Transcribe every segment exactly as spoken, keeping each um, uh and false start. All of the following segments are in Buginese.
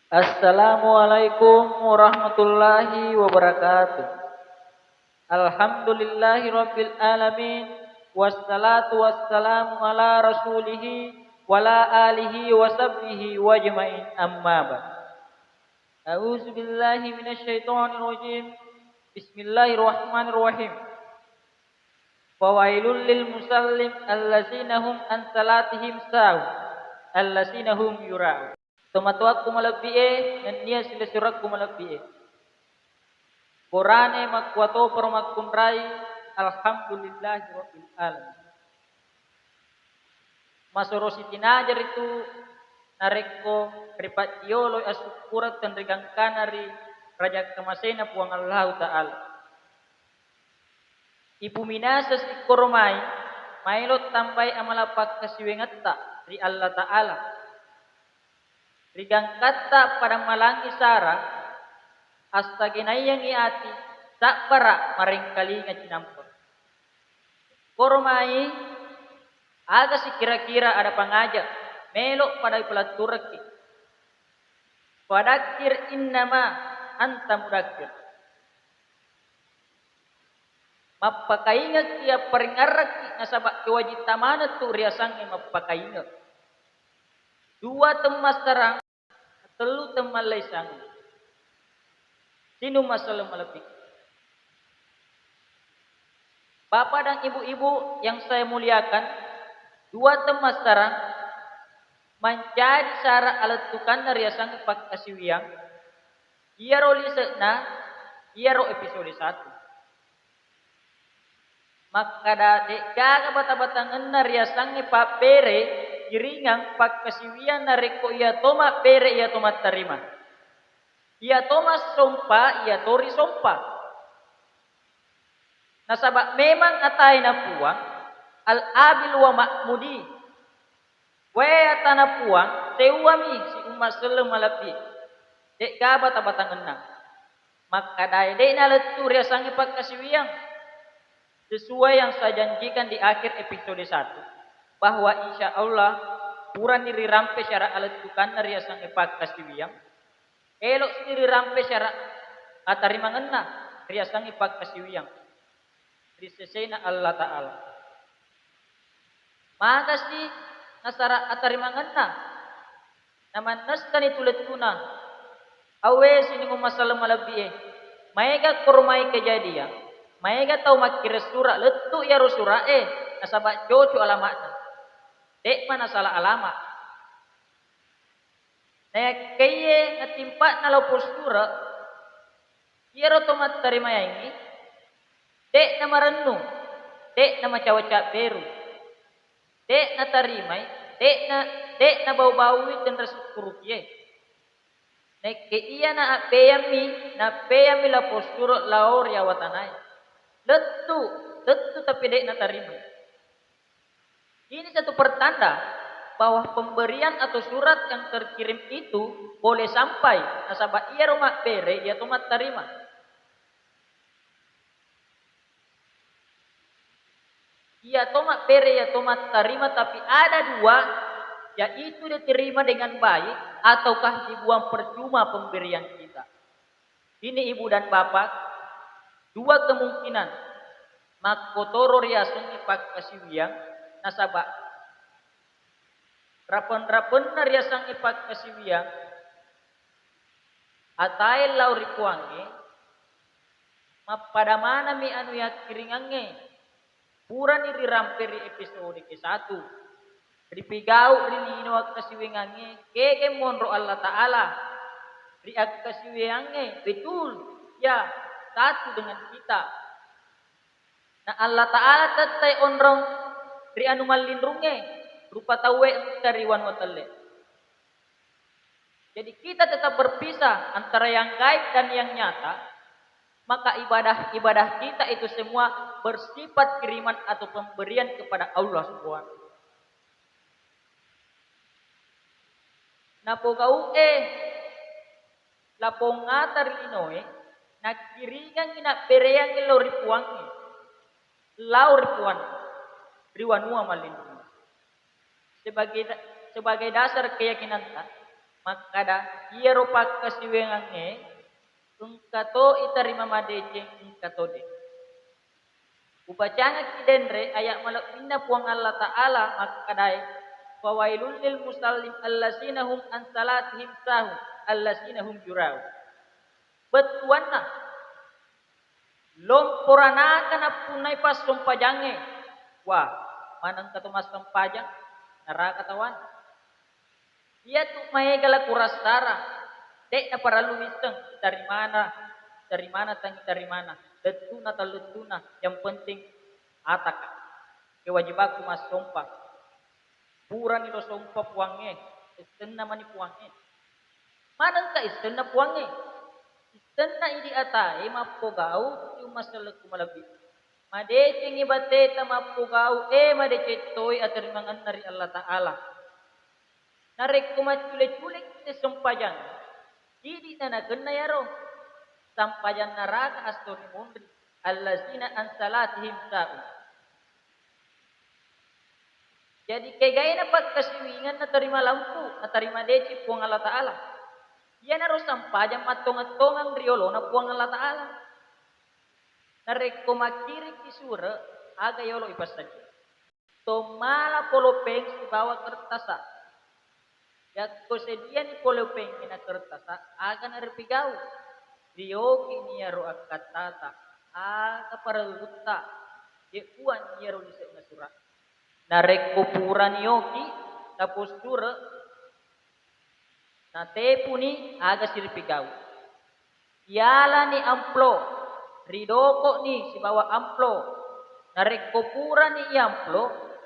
Assalamualaikum warahmatullahi wabarakatuh. Alhamdulillahi rabbil alamin. Wassalatu wassalamu ala rasulihi wa ala alihi wa sahbihi wa ajmain, amma ba'd. A'udzu billahi minasyaitonir rajim. Bismillahirrahmanirrahim. Fawailul lil musallin allazina hum an salatihim sahun, allazina hum yura'un. Tomatoakku malebbi'e, nennia silessurekku malebbi'e. Borane makkuatoparo makkunrai, alhamdulillahi rabbil alamin. Masoro sitinaja ritu narekko ripajjioloi assukkureng tenrigangkana ri raja kamasena Puang Allahu Ta'ala. Ipuminasa sikkoro mai, maelo tambai amala pakkasiwengetta ri Allah Ta'ala. Ri gangkatta pada malangi sara, assagenaiyangi ati, sabbara marengkalinga cinampe. Koro mai, aga sikira-kira ada pangaja, melo pada ipaletturekki. Fadakkir innama anta mudakkir. Mappakaingekki, apparingngarrekki, nasaba kewajitta maneng tu riasengnge mappakaingek. Dua temmassarang, tellu temmallaisang. Sining umma selleng malebbi. Bapak dan ibu-ibu yang saya muliakan, dua temmassarang mancaji sara alettukanna riasengnge pakkasiwiang, iyaro lise'na, iyaro episode satu. Makkada de'gaga bata-batangenna riasengnge pabbere, kiringang, pakkasiwiang narekko iya to mabbere, iya to mattarima. Iya to massompa, iya to risompa. Nasaba memang ataena Puang, al-abil wa ma'mudi. Wae atana Puang, seuwami si umma selleng malebbi. De'ga bata-batangenna. Makkadae de'na lettu riasengnge pakkasiwiang. Sesuai yang saya janjikan di akhir episode satu, bahwa insya Allah purani rirampe syarat alettukanna riasengnge pakkasiwiang, elo'si rirampe syarat atarimangenna riasengnge pakkasiwiang ri sesena Allah Ta'ala. Magasi nasara atarimangenna, namannessani tu lettuna. Awwe sining umma selleng malebbi'e, maega koromai kejadian, maega tau makkireng sura lettu iyaro sura'e, nasaba coco alama'na. De'ma nasala alama. Nayakkaiye natimpa'na lao pos sura, iyaro to mattarimayangngi, de'na marennu, de'na macawa cabberu, de'na tarimai, de'na, de'na bau-baui tenra sukkurukie. Naekke iyana abbeyammi, nabbeyammi lao pos sura lao ri awatanae. Lettu, lettu tapi de'na tarimai. Ini satu pertanda bahwa pemberian atau surat yang terkirim itu boleh sampai, nasaba iyaro mabbere, iya to mattarima. Iya to mabbere, iya to mattarima, tapi ada dua, yaitu diterima dengan baik ataukah dibuang percuma pemberian kita. Ini ibu dan bapak, dua kemungkinan. Makkotoro riasengnge pakkasiwiang, nasaba rapen-rapenna riasengnge pakkasiwiang, atae lao ri Puangnge, mappada manami anu yakkiringangnge. Purani rirampe ri episode ke satu. Ripigau ri lino akkasiwiangnge, kege monro Allah Ta'ala. Ri akkasiwiangnge, betul, ya, satu dengan kita. Na Allah Ta'ala tettai onrong ri anu mallinrungnge, rupa tauwe engka ri wanua telle. Jadi kita tetap berpisah antara yang gaib dan yang nyata, maka ibadah-ibadah kita itu semua bersifat kiriman atau pemberian kepada Allah Subhanahu wa Ta'ala. Napogau'e lapong ata ri linoe, nakkiringangngi nabbereangngi lao ri Puangnge, lao ri Puangnge, ri wanua mallinrung. Sebagai da-, sebagai dasar keyakinanta, Makkada, iyaro pakkasiwiyangnge engka to itarima madeceng, engka to de. Ubacangekki denre ayat malebbinna Puang Allah Ta'ala makkadae, "Fawailul lil musallin allazina hum an salatihim sahun, allazina hum yura'un." Bettuanna, lomporanaka nappunnai passompajangnge. Wah, manengka to massempajang, naraka tawana. Iyatu maega la kurassara, de'na parellu wisseng tarimana, tarimana tang tarimana, lettuna tallettuna, yang penting ataka. Kewajibakku massompa. Purani lo sompa Puangnge, issenna mani Puangnge. Manengka issenna Puangnge? Issenna idi atae mappogau ri umma sellekku malebbi. Madecengngi bateta mappogau, e madeceng toi atarimangenna ri Allah Ta'ala. Narekko maccule-culeki tessempajang, idi'na nakenna yaro. Sampajang naraka esso ri munri, allazina an salatihim sahun. Jadi, kegaina pakkasiwiyang natarima lampu, natarima deceng Puang Allah Ta'ala. Iyanaro sampajang mattongeng-tongeng ri olona Puang Allah Ta'ala. Narekko makkirikki sure, aga yolo ipassadia? Tommala polopeng sibawa kertasa. Yakko sediani polopeng na kertasa, aga naripigau? Rioki ni iyaro akkattata, aga parellutta, je Puang iyaro lise'na sura. Narekko purani yoki, tapossure, natepuni aga siripigau. Iyalani amplop, ridoko'ni sibawa amplop. Narekko purani iamplo,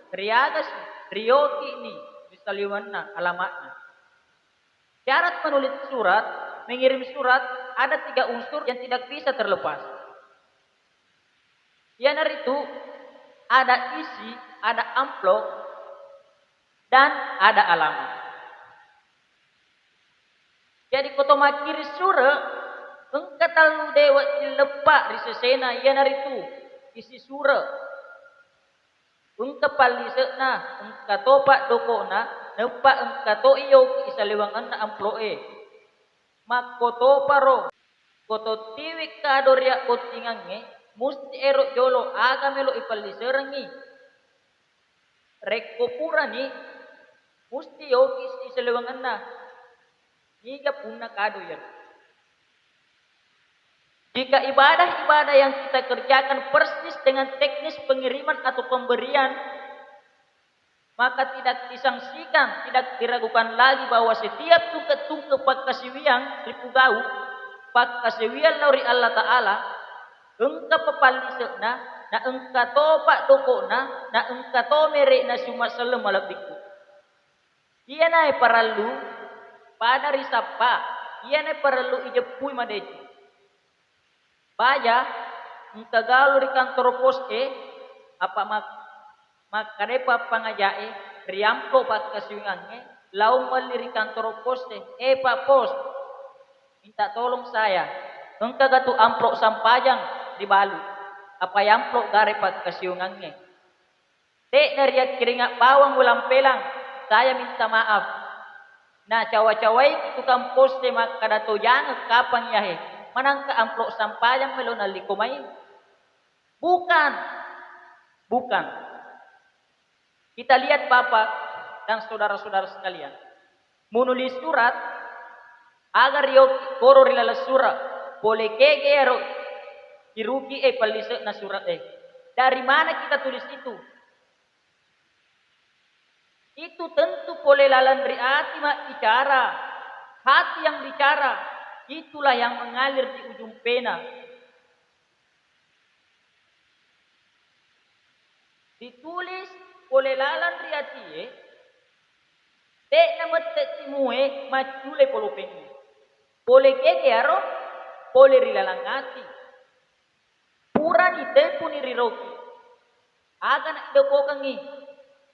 riagasi, rioki'ni ri saliwenna alama'na. Syarat menulis surat, mengirim surat, ada tiga unsur yang tidak bisa terlepas. Iyanaritu ada isi, ada amplop, dan ada alamat. Jadi, ko to makkiri sure, engka tallu dewa illeppa ri sesena, iyanaritu isi sure, engka pallise'na, engka to paddoko'na, neppa engka to iyoki isaliwengenna amplop e. Makkotoparo, ko to tiwi kado ri abbottingangnge, musti ero jolo aga melo ipalliserengngi. Rekko purani, musti yoki isaliwengenna. Niga punna kado iyaro? Jika ibadah-ibadah yang kita kerjakan persis dengan teknis pengiriman atau pemberian, maka tidak disangsikan, tidak diragukan lagi bahwa setiap tungke-tungke pakkasiwiang ripugau, pakkasiwiang lao ri Allah Ta'ala, engka papallise'na, na engka to paddoko'na, na engka to mere'na siumma selleng malebbikku. Iyanae parellu pada risappa, iyanae parellu ijeppui madeceng. Baja, engka galu ri kantoro pos e, apa mak-, makkedai pappangaja e, ri amplop pakkasiwiangnge, lao melli ri kantoro pos e, "Eh, Pak Pos, minta tolong saya, engkaga tu amplop sampajang ribalu, apa amplop gare pakkasiwiangnge?" De'na riakkiringa bawang ulang pelang, saya minta maaf. Nacawa-cawai tukang pos e makkada, "Tojangeng kapang iyahe, manengka amplop sampajang melo nalliko mai?" Bukan. Bukan. Kita lihat Bapak dan saudara-saudara sekalian, menulis surat, aga rio koro ri laleng surat, pole kege ero iruki e pallise'na surat e. Dari mana kita tulis itu? Itu tentu pole laleng ri ati mabbicara. Hati yang bicara, itulah yang mengalir di ujung pena. Ditulis pole laleng ri atie, de'na mette timue maccule polopengnge. Pole kege aro, pole ri laleng ati. Purani tepuni riroki. Aga naddokokengngi?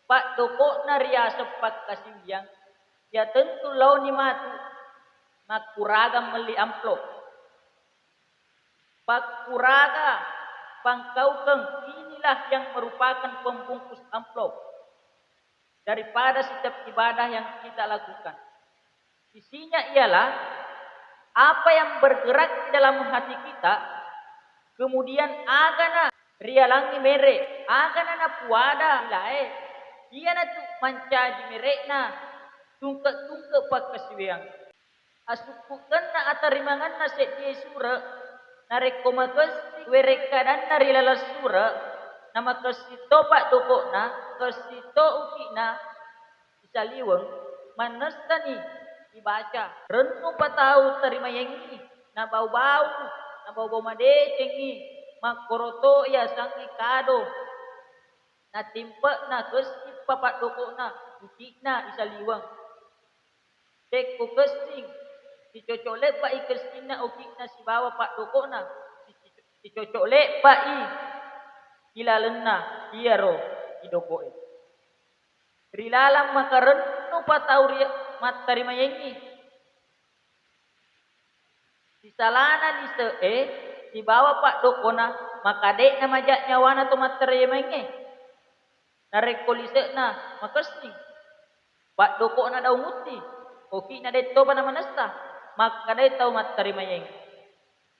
Paddoko'na riaseng pakkasiwiang, ya tentu laoni matu makkuragang melli amplop. Pakkuraga, pangkaukeng, inilah yang merupakan pembungkus amplop daripada setiap ibadah yang kita lakukan. Isinya ialah apa yang bergerak di dalam hati kita, kemudian agana rialangngi mere, agana napuada ilae, iyanatu mancaji mere'na tungke-tungke pakkasiwiang. Asukkukenna atarimangenna seddie sure, narekko makessing werekkadanna ri laleng sure, namakessing to paddoko'na, kessing to uki'na, isaliweng, mannessani ibaca. Rennupa tau tarimayengngi, nabau-bau, nabau-bau madecengngi, makkoro to yasengnge kado. Natimpe'na kessing pa paddoko'na, uki'na isaliweng. Tekko kessing, sicocok lebba'i kessinna uki'na sibawa paddoko'na, sicocok lebba'i ilalenna iyaro idoko'e. Ri laleng makarennupa tau ri mattarimayengngi. Sisalana lise'e sibawa paddokona, maka de'na maja nyawana to mattarimayengnge. Narekko lise'na makessing, paddokona daung utti, oki'na de'topa namanessa, makkedai tau mattarimayeng,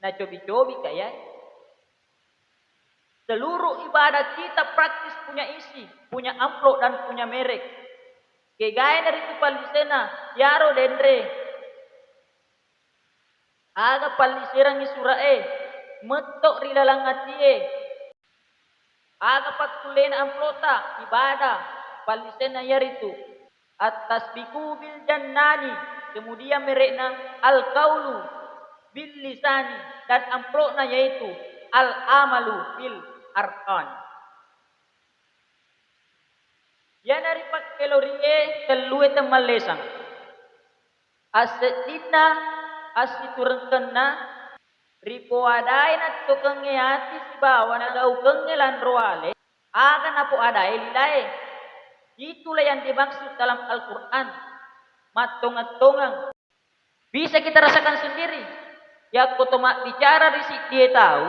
nacobi-cobi ka yae. Seluruh ibadah kita praktis punya isi, punya amplop, dan punya merek. Kegae naritu pallisena, yaro denre. Aga palliserangngi sura'e, metto ri laleng atie. Aga pakkullena amplota, ibadah, pallisena yaritu. At-tasbiqu bil janani, kemudian merekna al-qaulu bil lisani, dan amplokna yaitu al-amalu bil arkan. Yana ripakkelorie tellue temmallesang. Asseddinna assiturengkenna ripoadae nattokengnge ati sibawa nagaukengnge lanro ale, aga napoadae lilae. Itulah yang dimaksud dalam Al-Quran, mattongeng-tongeng. Bisa kita rasakan sendiri, yakko to mabbicara ri siddie tau,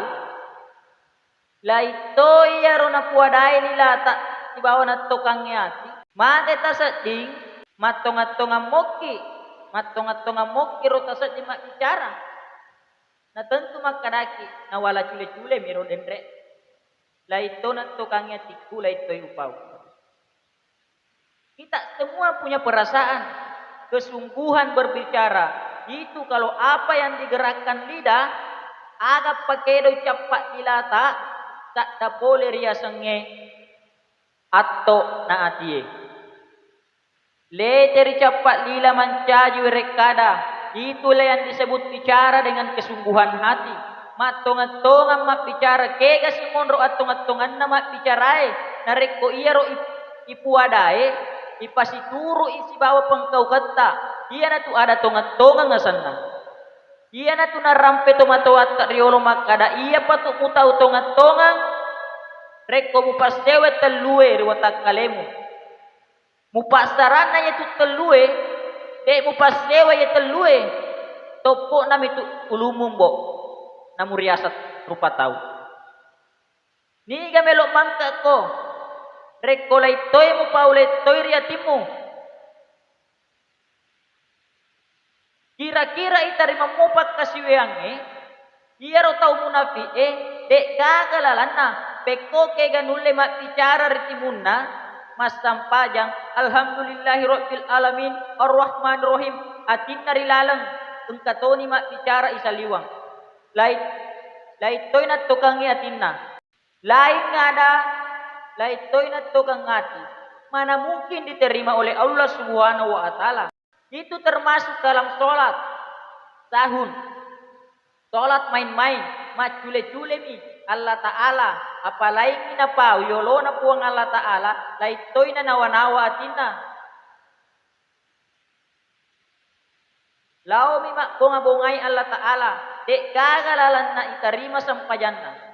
laittoi iyaro napoadae lilata sibawa nattokengnge ati. Mage tasedding, mattongeng-tongeng mokki, mattongeng-tongeng mokki ro tasedding mabbicara. Na tentu makkedaki, nawala cule-cule miro denre. Laitto nattokengnge atikku, laittoi upau. Kita semua punya perasaan, kesungguhan berbicara. Itu kalau apa yang digerakkan lidah, aga pakedo cappa lilata, sadda pole riasengnge atto na atie. Lete ri cappa lila mancaji werekkada, itulah yang disebut bicara dengan kesungguhan hati. Mattongeng-tongeng mabbicara, kega simonro attongeng-tongenna mabbicarae, narekko iyaro ip-, ipuadae, ipasituru'i sibawa pengkauketta, iyanatu ada tongeng-tongeng asenna. Iyanatu narampe tomatoatta riolo makkada, iyapatu mutau tongeng-tongeng, rekko mupassewai tellue ri watakkalemu. Mupassaranna iyatu tellue, de' mupassewa iya tellue, toppo'na mitu ulummu, Mbo', namuriaseng rupa tau. Niga melo' mangka'ko, rekko laittoi mupau lettoi ri atimmu. Kira-kira itarimammo pakkasiwiyangnge? Iyaro tau munafi'e, de'gaga lalanna, pekko kega nulle mabbicara ri timunna, massampajang, "Alhamdulillahi rabbil alamin, arrahmanirrahim," atinna ri laleng, engka toni mabbicara isaliwang. Lai-, laittoi nattokengngi atinna. Laing ada, laittoi nattokeng ati, mana mungkin diterima oleh Allah Subhanahu wa Ta'ala. Itu termasuk dalam sholat sahun, sholat main-main, maccule-culemi Allah Ta'ala, apalaingi napau yolona Puang Allah Ta'ala, laittoi nanawa-nawa atinna. Laomi mabbonga-bongai Allah Ta'ala, de'gaga lalenna itarima sempajanna.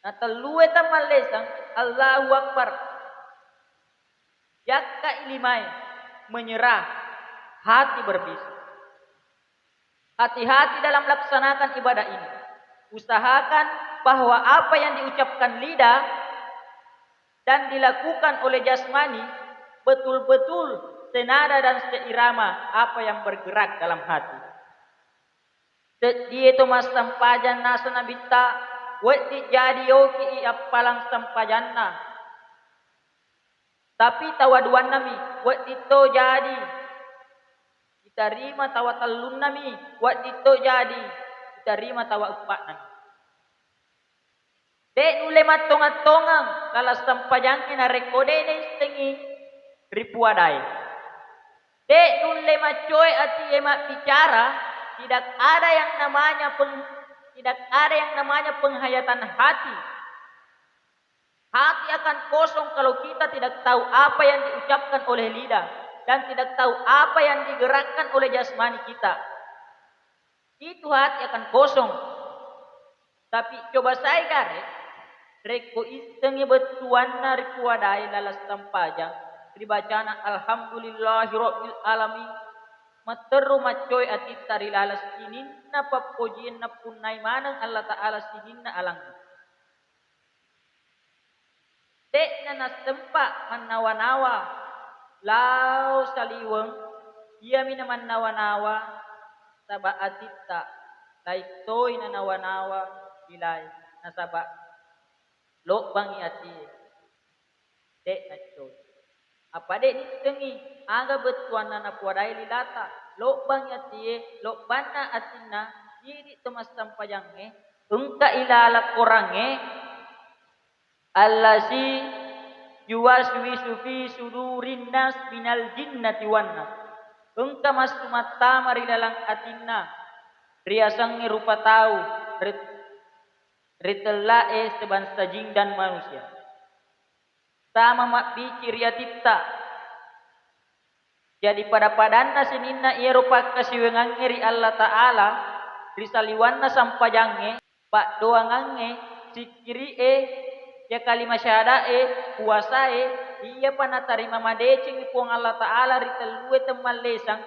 Natellue tammallesang, Allahu Akbar. Yakka ilimae, menyerah, hati berbisik. Hati-hati dalam laksanakan ibadah ini. Usahakan bahwa apa yang diucapkan lidah dan dilakukan oleh jasmani betul-betul senada dan seirama apa yang bergerak dalam hati. Seddie to massempajang naseng Nabitta, wedding jadi yoki i appalang sempajanna. Tapi tawa duannami, wedding to jadi ditarima, tawa tellunnami, wedding to jadi ditarima, tawa eppa'nami. De' nulle mattongeng-tongeng lalang sempajangnge narekko de' naissengngi ripuadae. De' nulle maccoe atie mabbicara, tidak ada yang namanya peng-, tidak ada yang namanya penghayatan hati. Hati akan kosong kalau kita tidak tahu apa yang diucapkan oleh lidah dan tidak tahu apa yang digerakkan oleh jasmani kita. Itu hati akan kosong. Tapi coba sai gare, rekko issengngi bettuanna ripuadae lalang sempajang, ribacana alhamdulillahi rabbil alamin, matteru maccoe atitta ri laleng sininna pappojienna punnai maneng Allah Ta'ala sininna alangnge. De'na nassempa mannawa-nawa lao saliweng, iyami namannawa-nawa, saba' atitta laing toi nanawa-nawa ilae, nasaba' lobbangngi atie, de' naccoi. Apa de' nissengngi aga bettuanna napuadae lilata, lobbangngi atie, lobbanna atinna idi' to massempajangnge, engka ilaleng korangnge, allazi yuwaswisu fi sudurin nas minal jinnati wan nas. Engka massu mattama ri laleng atinna, riasengnge rupa tau, ri-, ri tellae sebangsa jin dan manusia. Tama mabbici ri atitta. Jadi pada-padanna sininna iyaro pakkasiwiangnge ri Allah Ta'ala, ri saliwanna sampajangnge, paddoangangnge, sikkiri'e, ya kalima syahada'e, puasae, iyapa natarima madecengngi Puang Allah Ta'ala ri tellue temmallesang,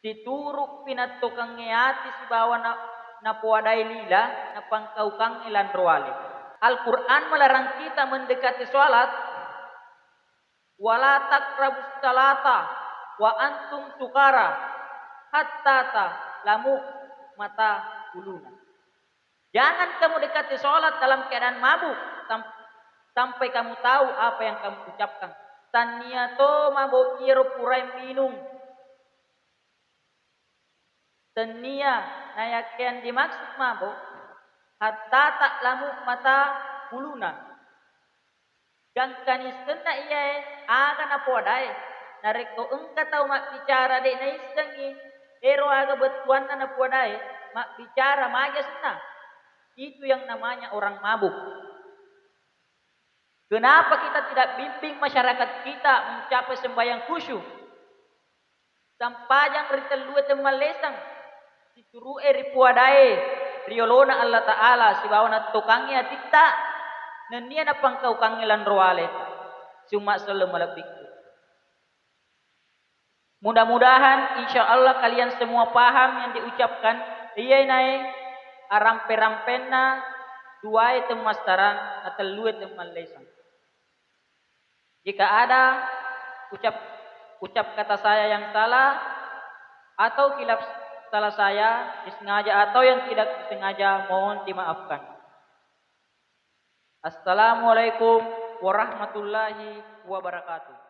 situru' pinattokengnge ati sibawa na-, napoadai lila, napangkaukangnge lanro ale. Al-Quran melarang kita mendekati salat, "Wala taqrabus salata wa antum sukara hatta ta'lamu ma taquluna." Jangan kamu dekati salat dalam keadaan mabuk sam-, sampai kamu tahu apa yang kamu ucapkan. Tannia to mabuk iyaro purae minung. Tennia, nayakkea dimaksud mabuk, hatta ta'lamu ma taquluna. Gangka nissenna iyae aga napoadae. Narekko engka tau mabbicara de' naissengngi ero aga bettuanna napoadae, mabbicara magi asenna. Itu yang namanya orang mabuk. Kenapa kita tidak bimbing masyarakat kita mencapai sembahyang khusyuk? Sampajang ri tellue temmallesang, situru'e ripuadae ri yolona Allah Ta'ala sibawa nattokangnge atitta, nennia napangkaukangnge lanro ale. Siumma selleng malebbikku. Mudah-mudahan, insya Allah, kalian semua paham yang diucapkan. Iyae nae arampe-rampenna duae temmastarang, atellue temmallesang. Jika ada ucap, ucap kata saya yang salah atau khilaf salah saya, disengaja atau yang tidak disengaja, mohon dimaafkan. Assalamualaikum warahmatullahi wabarakatuh.